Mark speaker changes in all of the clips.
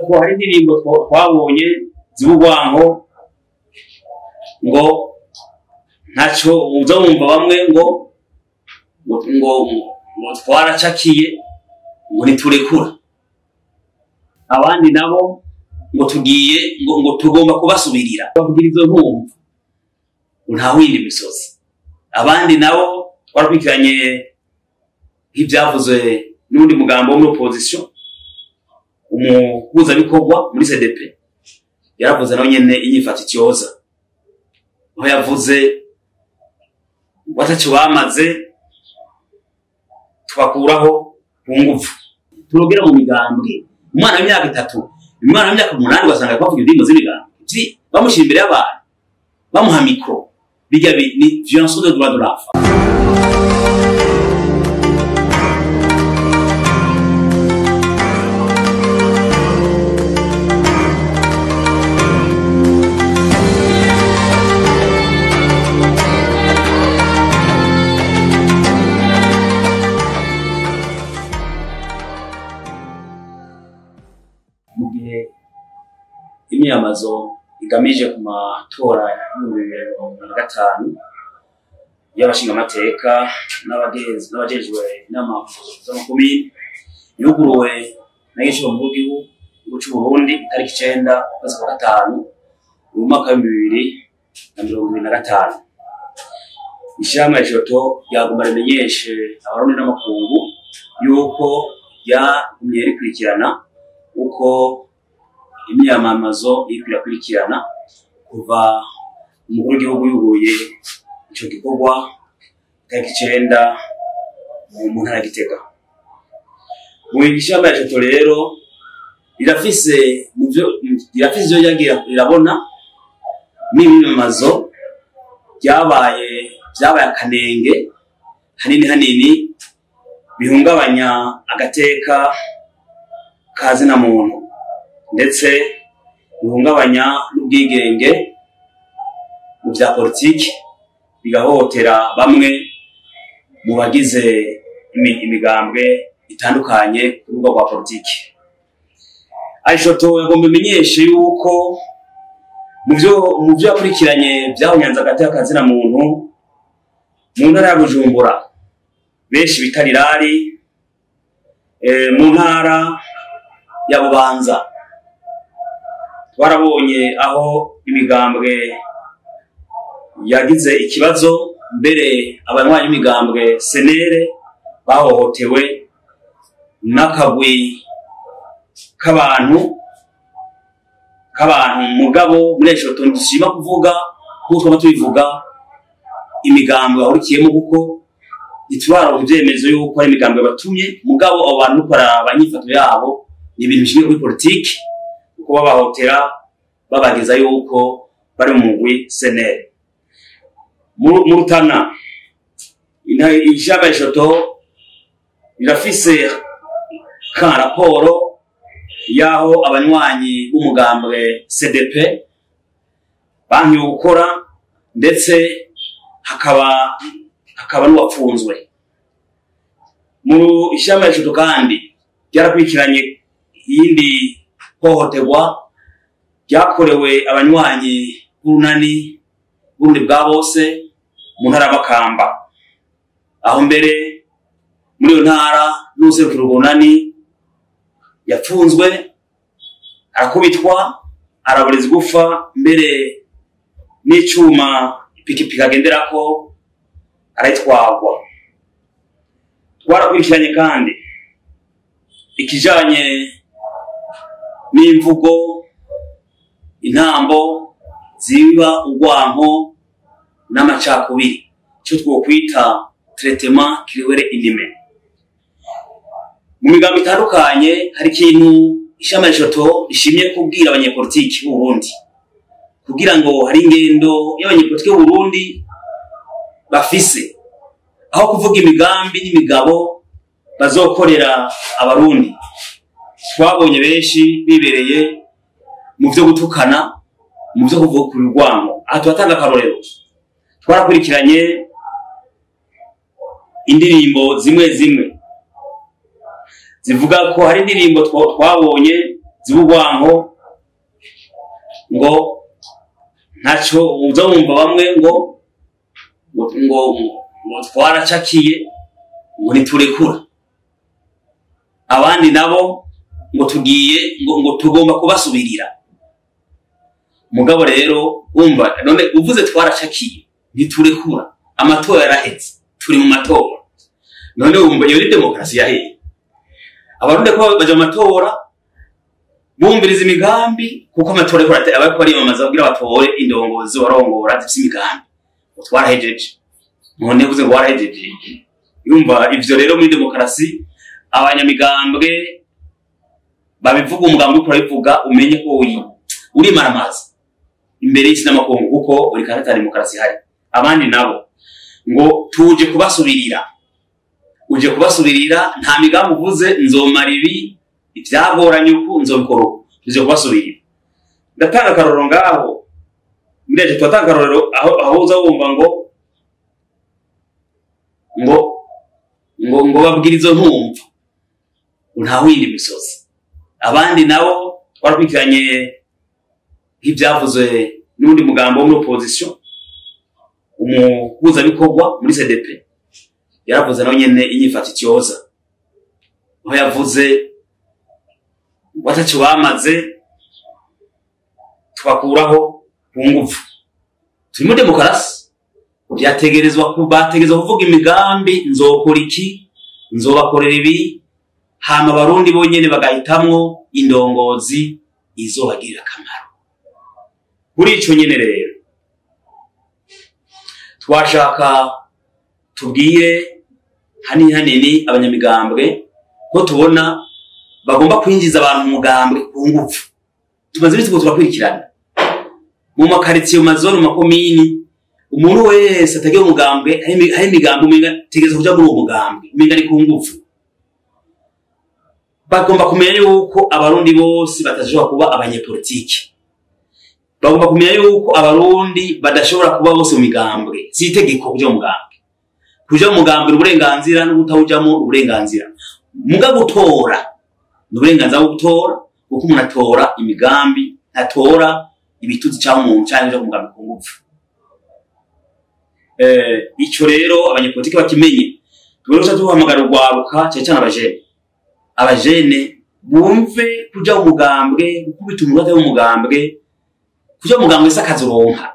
Speaker 1: Ko hari indirimbo twabonye z'urwanko ngo ntaco uza wumva bamwe ngo ngo ngo ngo twaracakiye ngo ntiturekura, abandi nabo ngo tugiye ngo tugomba kubasubirira, bavugira izo ntumva ngo nta windi misozi. Abandi nabo twarakurikiranye nk'ivyavuzwe n'undi mugambo wo muri opposition, umuhuzabikorwa muri CDP yaravuze nawe nyene inyifato ityoza, aho yavuze ngo ataco bamaze tubakuraho ku nguvu. Turogera mu migambwe, umwana w'imyaka 3, umwana w'imyaka 8 ugasanga bavuga indirimbo z'imigambwe, bamushyira imbere y'abantu, bamuha micro, bijya ni violation de droit de l'enfant. Mu gihe imyiyamamazo igamije ku matora y'2025 y'abashingamateka n'abajejwe inama z'amakomine yuguruwe na Nyakubahwa Umukuru w'igihugu c'Uburundi itariki 9 ukwezi kwa 5 uyu mwaka w'2025, ishirahamwe Joto ryagomba rimenyeshe abarundi n'amakungu yuko ryagumye rikurikirana uko imyiyamamazo iriko irakurikirana kuva umukuru w'igihugu yuguruye ico gikorwa itariki 9 mu ntara ya Gitega. Mu ishirahamwe Joto rero rirafise ivyo ryagiye rirabona n'imyiyamamazo vyabaye akanenge hanini hanini bihungabanya agateka kazina muntu, ndetse bihungabanya n'ubwigenge mu vya politiki, bigahohotera bamwe mu bagize imigambwe itandukanye ku rubuga rwa politiki. Ajoto yagomba imenyeshe yuko mu vyo yakurikiranye vyahonyanze agateka kazina muntu mu ntara ya Bujumbura, benshi bita Rirari, mu ntara ya Bubanza twarabonye aho imigambwe yagize ikibazo, mbere abanywanyi b'imigambwe senere bahohotewe n'akagwi k'abantu mugabo muri ejo dushima kuvuga kuko twaba tubivuga imigambwe bahurikiyemo, kuko ntituraronka ivyemezo yuko ari imigambwe batumye, mugabo abo bantu baraba inyifato yabo ni ibintu bishingiye kuri politiki, kuko babahotera babageza yuko bari mu mugwi senere. Mu Rutana ishirahamwe Joto rirafise ka raporo y'aho abanywanyi b'umugambwe CDP bankiwe gukora, ndetse hakaba n'uwapfunzwe. Mu ishirahamwe Joto kandi ryarakurikiranye iyindi hohoterwa ryakorewe abanywanyi b'urunani Burundi bwa bose mu ntara ya Makamba, aho mbere muri iyo ntara n'uwuserukira urwo runani yapfunzwe, arakubitwa, araboreza igufa, mbere n'icuma ipikipiki agenderako arayitwarwa. Twarakurikiranye kandi ikijanye n'imvugo, intambo ziba urwanko n'amacakubiri, ico twokwita traitement cruel inhumain. Mu migambo itandukanye hari ikintu ishirahamwe Joto rishimye kubwira abanyepolitiki b'Uburundi, kugira ngo hari ingendo y'abanyepolitiki b'Uburundi bafise aho kuvuga imigambi n'imigabo bazokorera abarundi. Twabonye benshi bibereye mu vyo gutukana, mu vyo kuvuga ku rwango. Aha turatanga akarorero, twarakurikiranye indirimbo zimwe zimwe zivuga ko hari indirimbo twabonye Zibugwanko ngo ntaco uzumva bamwe ngo ngo ngo twaracakiye ngo niturekura, abandi nabo ngo tugiye ngo tugomba kubasubirira. Mugabo rero umva none uvuze twaracakiye niturekura, amatora yaraheze, turi mu matora. None umva iyo ni demokarasi yaheye. Abarundi ko baje mu matora bumviriza imigambi, kuko amatora abariko bariyamamaza kugira batore indongozi barongora zifise imigambi. Ngo twarahejeje, none uvuze ngo warahejeje. Yumva ivyo rero muri demokarasi abanyamigambwe babivuga, umugambi uriko urabivuga umenye ko urimaramaza imbere y'isi n'amakungu, kuko uri karata ya demokarasi ihari. Abandi nabo ngo tuje kubasubirira, uje kubasubirira nta migambi uvuze, nzomara ibi ivyagoranye uku nzobikora uku, tuje kubasubirira. Ndatanga akarorero ngaho muri ejo, turatanga akarorero aho uza wumva ngo ngo ngo ngo babwira izo ntumva nta windi misozi. Abandi nabo twarakurikiranye nk'ivyavuzwe n'undi mugambo wo muri opposition, umuhuzabikorwa muri CDP yaravuze nawe nyene inyifato ityoza, aho yavuze wataco bamaze tubakuraho ku nguvu. Turi muri demokarasi, byategerezwa bategerezwa kuvuga imigambi, nzokora iki, nzobakorera ibi, hama abarundi bonyene bagahitamwo indongozi izobagirira akamaro. Kuri ico nyene rero twashaka tubwire hanini hanini abanyamigambwe ko tubona bagomba kwinjiza abantu mu mugambwe ku nguvu. Tumaze iminsi turakurikirana mu makaritsiye, mu mazone, mu makomini, umuntu wese atagiye umugambwe, hari imigambi umenga tegereza kuja muri uwo mugambwe, umenga ni ku nguvu. Bagomba kumenya yuko abarundi bose batashobora kuba abanyepolitiki. Bagomba kumenya yuko abarundi badashobora kuba bose mu migambwe. Si itegeko kuja mu mugambwe. Kuja mu mugambwe ni uburenganzira, no kutawujamwo ni uburenganzira. Muga gutora ni uburenganzira bwo gutora, kuko umuntu atora imigambi, ntatora ibitutsi canke umuntu canke kuja mu mugambwe ku nguvu. Ico rero abanyepolitiki bakimenye. Tugomba duhamagara urwaruka, cane cane abajene. Abajene bumve kuja mu mugambwe, gukubita umuntu atari mu mugambwe, kuja mu mugambwe si akazi uronka.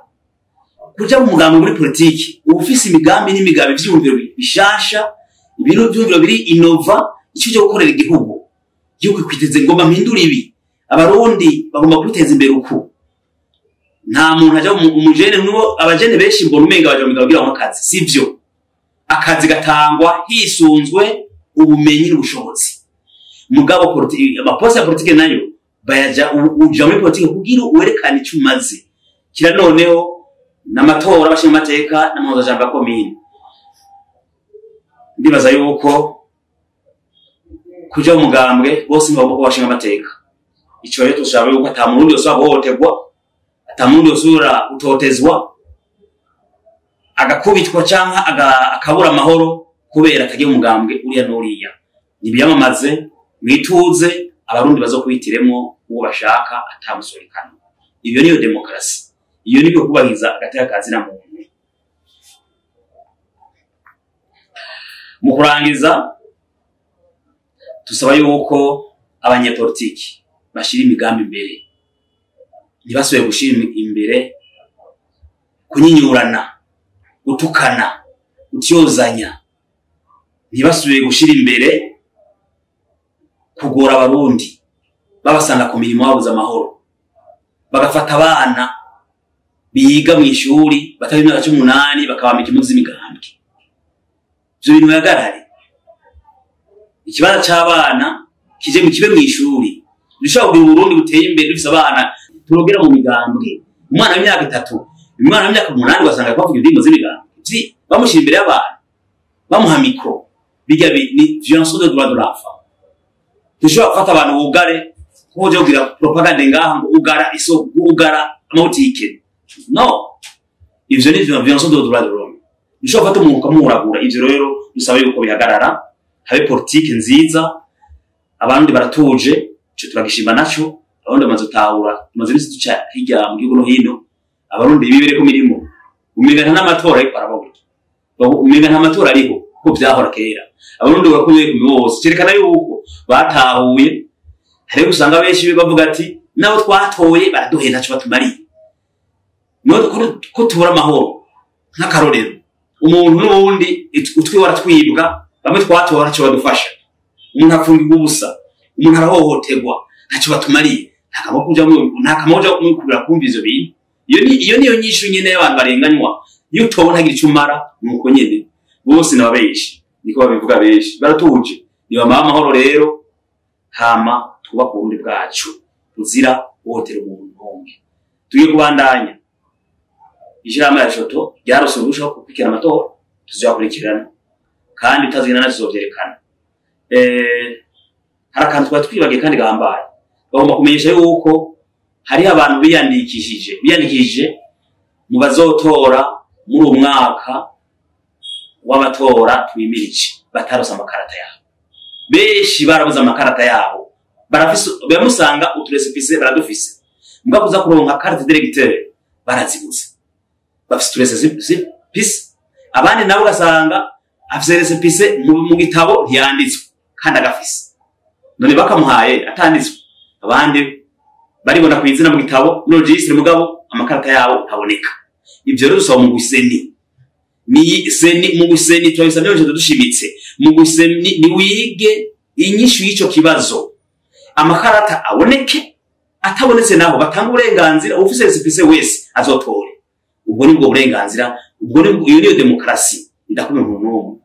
Speaker 1: Kuja mu mugambwe muri politiki, uba ufise imigambi n'imigambi, ivyiyumviro bishasha, ibintu vyiyumviro biri innova, ico uje gukorera igihugu. Igihugu kwiteze ngomba mpindura ibi. Abarundi bagomba kwiteza imbere uku. Nta muntu aja umujene nubo, abajene benshi mbona umenga baja mu migambwe kugira ngo akazi, sivyo. Akazi gatangwa hisunzwe ubumenyi n'ubushobozi. Mugabo amaposte ya politike nayo bayaja uja muri politike kugira werekane ico umaze. Kira noneho n'amatora abashinga amateka n'amahuzajambo ya komine. Ndibaza yuko kuja mu mugambwe bose ntibagomba kuba abashinga amateka. Ico rero dushaka yuko ata murundi yosubira guhohoterwa, ata murundi yosubira gutotezwa, agakubitwa canke akabura amahoro kubera atagiye mu mugambwe uriya n'uriya. Nibiyamamaze, mwituze, abarundi bazokwihitiremwo uwo bashaka atamusorikano. Iyo niyo demokarasi. Iyo niyo kubahiriza agateka ka zina muntu. Mu kurangiza tusaba yuko abanyepolitiki bashira imigambi imbere, ntibasubire gushira imbere kunyinyurana, gutukana, gutyozanya, ntibasubire gushira imbere kugora abarundi babasanga ku mirimo babuze amahoro, bagafata abana biga mw'ishuri batari imyaka 18 bakabambika impuzu z'imigambwe. Ivyo bintu bihagarare. Ikibanza c'abana kije mu kibe mw'ishuri. Dushobora kugira Uburundi buteye imbere dufise abana turogera mu migambwe. Umwana w'imyaka 3, umwana w'imyaka 8 ugasanga ariko avuga indirimbo z'imigambwe. Bamushyira imbere y'abantu, bamuha mikro. Bijya ni violation de droit de l'enfant. Dushobora gufata abantu bugare, kuko uje kugira propagande ngaha ngo ugara isoko, ugara amabutike. No, ivyo ni violation de droit de l'homme. Dushobora gufata umuntu ukamuhuragura. Ivyo rero dusaba yuko bihagarara, habe politike nziza, abandi baratuje. Ico turagishima naco. Abarundi bamaze gutahura, tumaze imisi duca hirya mu gihugu no hino, Abarundi bibere ku mirimo, umenga nta n'amatora ariko arababura, umenga nta matora ariho kuko vyahora kera. Abarundi barakomeye ku mirimo bose, cerekana yuko batahuye. Hariho usanga benshi bavuga ati nabo twatoye baraduhenda, ntaco batumariye, ko tubura amahoro. Nk'akarorero, umuntu n'ubundi utwi waratwibwa, bamwe twatora ntaco badufasha, umuntu afungirwa ubusa, umuntu arahohoterwa, ntaco batumariye, nta kamaro kuja kubira kumva ivyo bintu. Iyo niyo nyishu nyene y'abantu barenganywa. Iyo utobona ntagira ico umara, nuko nyene bose n'ababeshi niko babivuga, benshi baratuje. Nibamara amahoro rero, hama twubake Uburundi bwacu buzira guhohotera umuntu n'umwe. Tugiye kubandanya, ishirahamwe ya Shoto ryarose uruhusha rwo gukurikirana amatora, tuzoyakurikirana kandi utazigena nazo tuzovyerekana. Hari akantu twari twibagiye kandi gahambaye. Bagomba kumenyesha yuko hariho abantu biyandikishije mu bazotora muri uwo mwaka w'amatora twimirije, batarose amakarata yabo. Benshi barabuze amakarata yabo, barafise, bamusanga utu récépissé baradufise, mbwa kuza kuronka carte d'électeur barazibuze, bafise utu récépissé. Abandi nabo ugasanga afise récépissé, mu gitabo ntiyanditswe kandi agafise, none bakamuhaye atanditswe. Abandi baribona kw'izina mu gitabo muri registre, mugabo amakarata yabo ntaboneka. Ivyo rero dusaba mu guseni ni CENI, mu gu CENI turabisabye byose dushimitse, mu gu CENI ni wige inyishu y'ico kibazo, amakarata aboneke. Atabonetse naho batanga uburenganzira, ufise récépissé wese azotore. Ubwo nibwo burenganzira, ubwo ni iyo niyo demokarasi idakomeye umuntu n'umwe.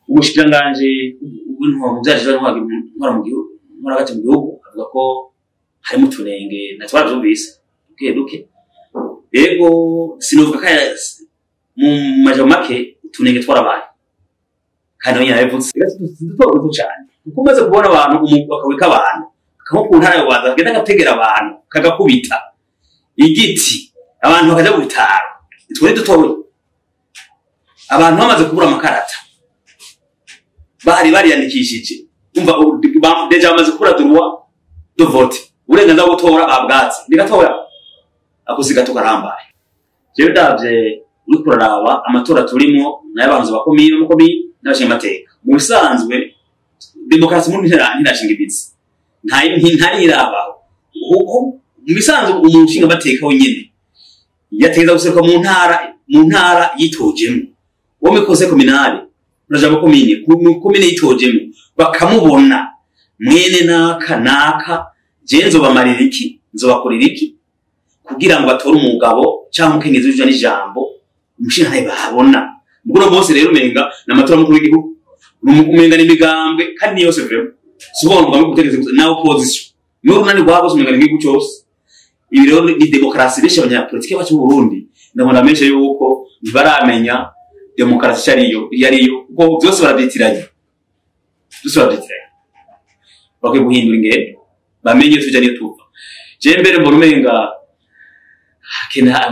Speaker 1: Umushikiranganji w'intwaro mu vyaje intwaro mu gihugu, intwaro hagati mu gihugu, avuga ko harimo utunenge na twaravyumvise duke duke. Yego, sinovuga ko mu majambo make utunenge twarabaye, kandi nawe nyene yabivutse duto duto cane, kuko umaze kubona abantu akagwi k'abantu nko ku ntara y'Ububanza kagenda gategera abantu, kagakubita igiti, abantu bakaja mu bitaro, utwo ni dutoya. Abantu bamaze kubura amakarata bari bariyandikishije, umva déjà bamaze kubura droit de vote, uburenganzira bwo gutora babwatse. Ni gatoya ako, si gato, karambaye. Jewe ndavye, uriko uraraba amatora turimwo nayo ba komine n'amakomine n'abashingamateka, mu bisanzwe demokarasi muri ntirashinga imizi, ntayirabaho. Mu bisanzwe umuntu nshingamateka wenyene yategeza guseruka mu ntara yitojemwo, uwo muri conseil communal, uraja mu komine, mu komine yitojemwo bakamubona, mwene naka naka, je nzobamarira iki, nzobakorera iki kugira ngo batore umugabo cyangwa umukenyezi w'ijana n'ijambo umushingantahe babona. Muguno bose rero umenga ni amatora y'umukuru w'igihugu, umenga ni imigambwe, kandi ni yose vraiment, si ukuvuga ngo umugambi w'ubutegetsi gusa, na opposition niwo runani rwa bose, umenga ni igihugu cyose. Ibi rero ni demokarasi. Benshi abanyapolitike bacu b'u Burundi, ndabona menshi yuko ntibaramenya demokarasi icyo ariyo, iyo ariyo, kuko byose barabyitiranya, byose barabyitiranya. Bakwiye guhindura ingendo, bamenye iyo tuja n'iyo tuva. Je mbere mbona umenga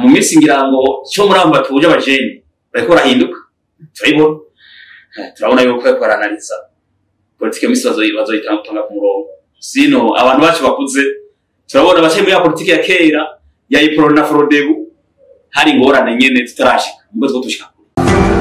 Speaker 1: mu minsi ngira ngo cyo muri abo batuje abajene bariko barahinduka, turabibona. Turabona yuko bariko baranaliza politike, mu minsi bazoyitanga ku murongo. Sino abantu bacu bakuze turabona bacaye muri ya politike ya kera ya Uprona na Frodebu, hari ingorane nyene tutarashika, nubwo two tushika kure.